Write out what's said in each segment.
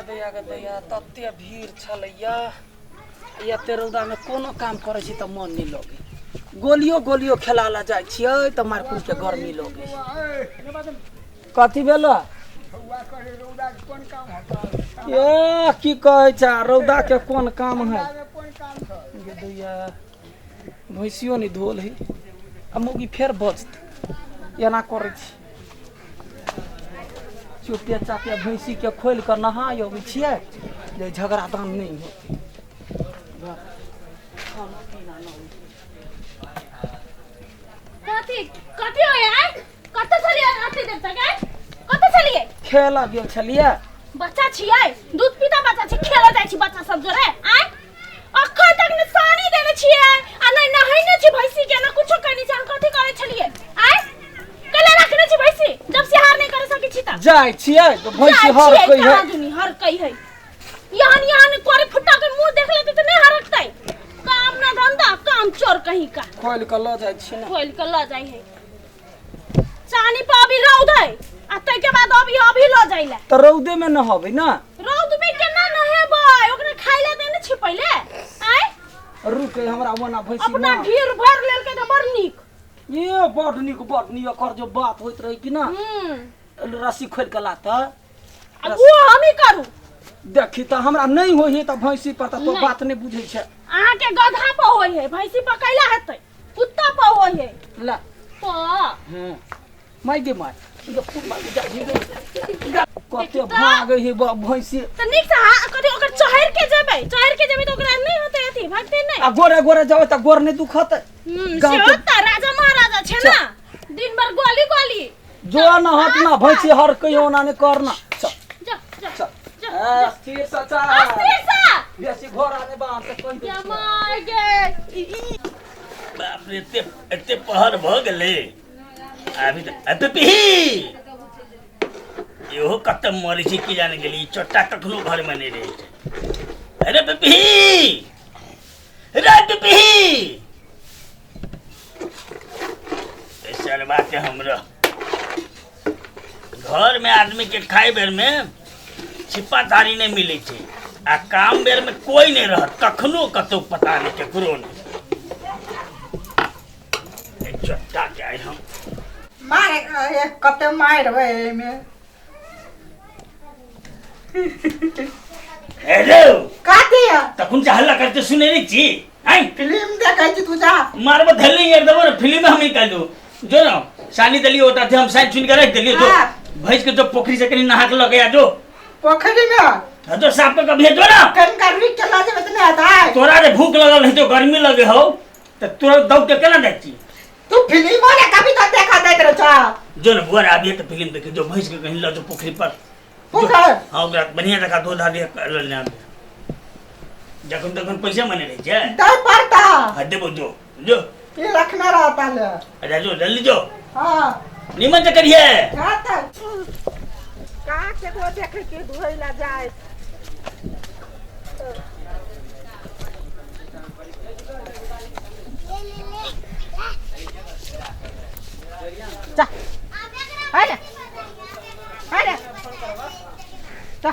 दैया गे दैया, तते भीड़ छलैया। एते रौदामे कोनो काम करै छी तऽ मन नहि लगै। गोलियो गोलियो खेला लए जाइ छियै तऽ मारकुल के गर्मी लगै। कथी भेल? ए की कहै छै, रौदा के कोन काम है गे दैया। भैंसियो नहि धोल है आ मौगी फेर बजतै, एना करै छी। चुपे चापे भैंसीके खोलि कऽ नहाय अबै छियै जे झगड़ा दान नहि होतै। खाना पीना नहि। कथी कथी होय आय? कतऽ छलियै अथी देर तक आय? कतऽ छलियै? खेलऽ गेल छलियै। बच्चा छियै, दूध पीता बच्चा छी, खेलऽ जाइ छी बच्चा सब जोरे आय? अखन तक ने सानी देने छियै आ नहि नहैने छी भैंसी के, ने कुछो करने छी। अहाँ कथी करै छलियै आय? कला रखने छी भैंसी जब सिहार नहीं कर सकै छी त जाइ छियै तऽ भैंसी जाइ हर छियै, कही है। कहाँ दुनी हर कही है। यहन यहन कोरी फुट्टा के मुंह देख लेते त नहीं हरकतै। काम ना धंधा, काम चोर कहीं का। खोलि कऽ लऽ जाइ छियै ने। खोल के लऽ जाइ है। चानी पर अभी रौद है आ तै के बाद अभी अभी लऽ जाइ ला। तऽ रौदे में नहबै ना? रौद में केना नहेबै? ओकरा खाइ ला देने छी पहिले आय? रुक, हमरा ओना भैंसी अपना ना। घीर भर लेलकै तऽ बड़ नीक। ये बड़ नीक, बड़ नीक। एकर जो बात होइत रहे कि ना, रस्सी खोलि कऽ लातऽ। आ ओ हम ही करू। देखी तऽ हमरा नहि होइ है तऽ भैंसी पर तऽ तो नहि। बात नहि बुझै छै। अहाँके गधा पर होइ है, भैंसी पर कैला हेतै? कुत्ता पर होइ है। ला। प माय गे माय, कते भागै है भैंसी। तऽ नीक से हा कथी ओकर चढ़ के जेबै, चढ़ के जेबै तऽ ओकरा नहि होतै अथी, भागतै नहि। आ गोरे गोरे जेबै तऽ गोर नहि दुखतै? गाँव से के- तऽ राजा महाराजा छै ना, दिन भर गोली गोली। जो न हट ना, भैंसी हर कहियो ओना नहि करना। चल। जा जा। चल। जा। ए, स्थिर से चल। अस्थिर से। बेसी घोड़ा नहि बांध से कहि दै छियौ। जमाय गे ई बाप रे, एते एते पहर भऽ गेलै अभी तऽ एते पिही इहो कतऽ मरै छै की जाने गेली। ई चोट्टा कखनो घरमे नहि रहै छै। अरे पिपही रे पिपही, सरबा के हमरा घर में आदमी के खाए बेर में छिप्पा थारी नहीं मिले छै आ काम बेर में कोई नहीं रहत, कखनो कतौ पता नहीं, केकरो नहीं। ए चट्टा के आइ हम मार कते मारबै एहिमे। हेलो। कथी है? तखन से हल्ला करते सुने नहीं छी आई? फिल्म देखै छी, तू जा। मारबो धैले यार, देबो ना फिल्म हम निकाल दो। जो ना सानी दलियो होता थे, हम साइन चुन के रख दलियो। जो हाँ। भैंस के जो पोखरी से कहीं नहा के लगे आ जो। पोखरी में? हाँ, जो साफ कर के भेजो ना। कन गर्मी चला जेबै तऽ नहि हेतै। तोरा जे भूख लगल है तो गर्मी लगे हो तो तोरा दौड़ के केना जाइ छी? तू फिल्म ने कभी तो देखा दैत रह छा। जो ना बुआ आबिए तो फिल्म देखे। जो भैंस के कहीं ल जो पोखरी पर। जो- पोखर? हाँ, ओकरा बढ़िया जकाँ धो धा दिए ल ले आबिए। जखन तखन पैसा मने रहै छै। दै पड़ता। हाँ देबो, जो जो। ई रखने रहता ले। अच्छा जो, जल्दी जो। हाँ। निमन से करिए। हाँ तऽ कहाँ केकरो देखै छियै धोइ ला जाय। जा, अरे अरे, जा,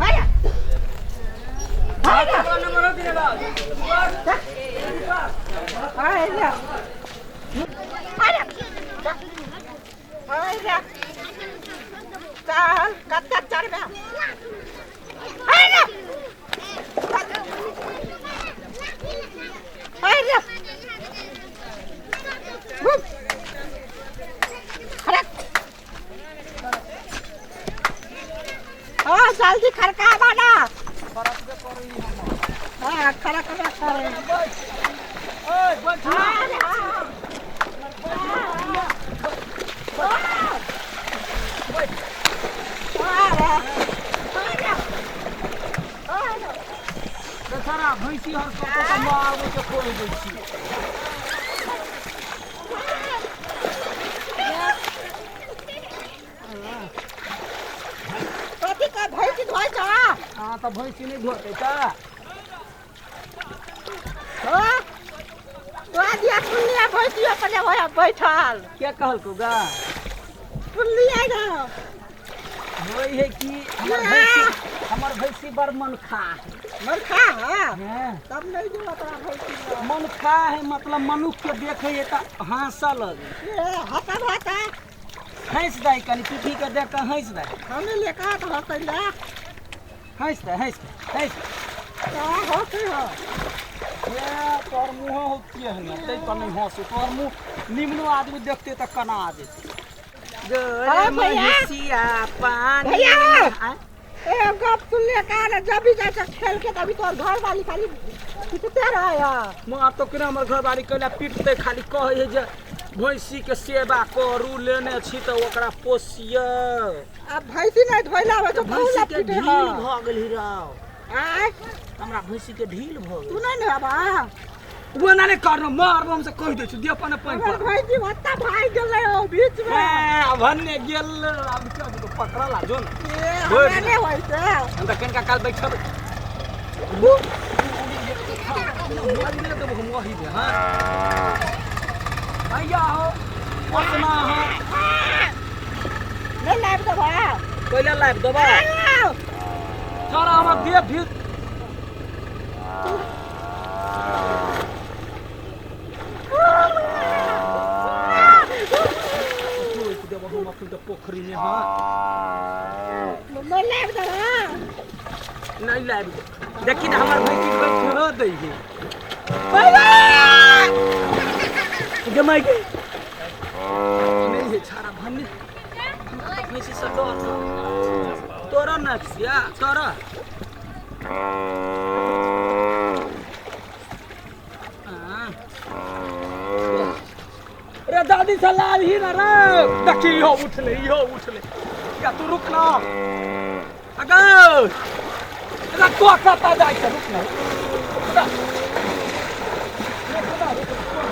अरे अरे, जा, अरे अरे, जा, अरे चल, कते चढ़बे? अरे अरे, घुम, खड़क। हाँ, जल्दी खड़काबा ना। हाँ, खड़ा खड़ा करे। हाँ रे, हाँ। हाँ। हाँ रे, हाँ रे, हाँ रे। बेचारा भैंसी हर कतऽ मारबै के खोलि दै छी। कथी का भैंसी धोइ छ? हाँ तऽ भैंसी नहि धोतै तऽ? हाँ? तोरा दिया सुनलियै भैंसी अपने होय बैठल। के कहलकौ गा? सुनलियै ना। होय है कि हमर भैंसी, हमर भैंसी बड़ मन खा है। मरखा है हैं। तब नहीं जो तोरा भैंसी लग। मन खा है मतलब मनुख के देखे है तऽ हंसऽ लगे। ए हता हता हंसि दै कनि, पीठी के देख कऽ हंसि दै। हमें लेकर तो हंसै ले। हंसि दै, हंसि दै, हंसि दै। का हंसै हो? ए तोहर मुँह होतिए है ने, तै पर नहीं हंसू। तोहर मुँह निम्नो आदमी देखते तऽ कना जेतै। हाँ, भैया। महिसिया पानी। भैया। आँय? ए गप सुन ले का ना, जब भी जाए खेल के तभी तोहर घर वाली खाली पिटते रहे है। माँ तो केना हमर घरवाली कैला पिटते, खाली कहै है जे भैंसी के सेवा करू, लेने छी तऽ ओकरा पोसियौ। अब भैंसी नहीं धोइला आबै तो भैंसी बहुत के पीटे ढील है। भऽ गेल रौ। आय हमरा भैंसी के ढील भऽ तू गेल। नहीं नहबा? ओ ना नहीं करनो, मारबो हमसे कहि दै छी, दे अपन पानि हमर पर। भैंसी ओत्ता भागि गेलै हो बीच में। ए, आब भन्ने गेल, आब क्या जेतौ, पकड़ल आ जो ने। ए होय। हमरा नहि होइ छै। हम तऽ कनिका काल बैठबै। मारिए देबो हम वही दे। हाँ भैया हो, ओतना हो। नहीं लाबि देबा? पहिले लाबि देबा। आउ। सारा हमर देह भी रोकि देबो हम अखन तऽ पोखरि मे। हाँ नहीं लाबि देबा? नहीं लाबि दे। देखी ने हमर भैंसी बैठ दै है जमाई के नहीं है छाड़ा भन्ने। हमरा तऽ भैंसी से डर लगै। तोरा नक्सिया तोरा हाँ। रे दादी से लाल ही ना रे, देखी इहो उठले, इहो उठले। या तू रुक ना, अगर अगर तो कता जाइ छै, रुक ना, रुक ना, रुक ना, रुक ना।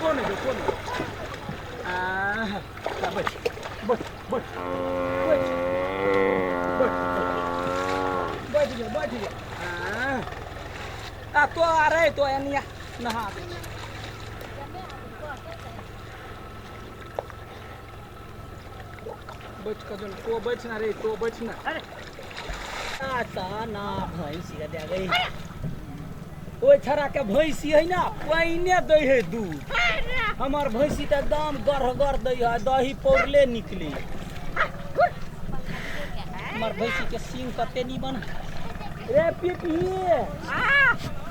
कोन है, कोन है? आह, ला बैठ बैठ बैठ बैठ बैठ बैठ जा, बैठ जा। आह, आ तो आ रे, तो एनिया नहा दे। बैठ कऽ जो, तो बैठ ना रे, तो बैठ ना। अरे आता ना भैंसी के दे गई। ओहि छड़ा के भैंसी है ना, पानिए दै है दूध। हमर भैंसी तऽ एकदम गढ़ दै है, दही पौरले निकले। हमर भैंसी के सींग कते नीमन रे। पीपी,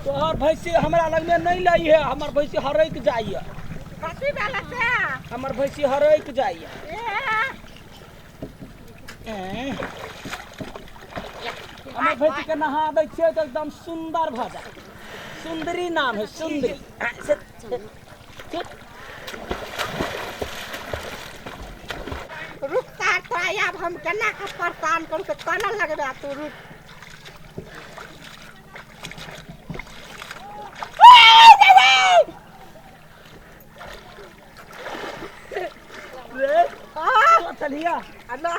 तोहर भैंसी हमरा लगमे नहीं लै है। हमर भैंसी हरैक जाइए। कथी भेल से? हमर भैंसी हरैक जाइए। ए एँ। हमर भैंसी के नहा दै छियै तऽ एकदम सुन्दर भऽ जाय। सुंदरी नाम है, सुंदरी। आ, रुक तार तोरा आब हम केना के परेशान करू से कोना लगबे तू, रुक। रे आ चलिया। ना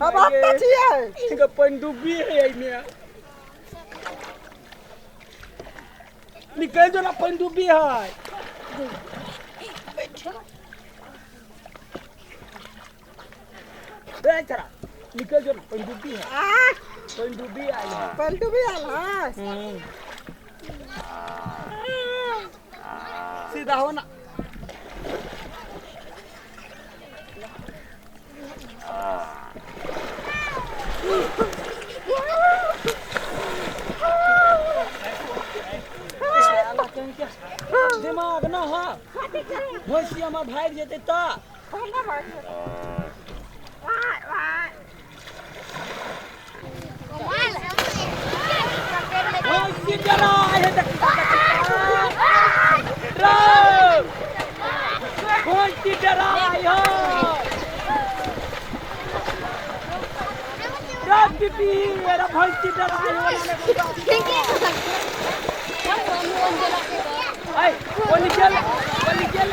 हम ओत्ता छियै। के पानि डूबी है एहिमे, निकल जो ना, पानि डूबी है। रे चला, निकल जो ना, पानि डूबी है। आ पानि डूबी आई है। पलटू भी आयल है। सीधा हो ना। साला कहीं के दिमाग ना है, भैंसी हमर भागि जेतै तऽ। कोना भागि जेतै? वाह वाह। भैंसी डरा है, देख रे, भैंसी डरा है रे। बीबी मेरा भैंसी डरा है। ऐ ओ निकल, ओ निकल।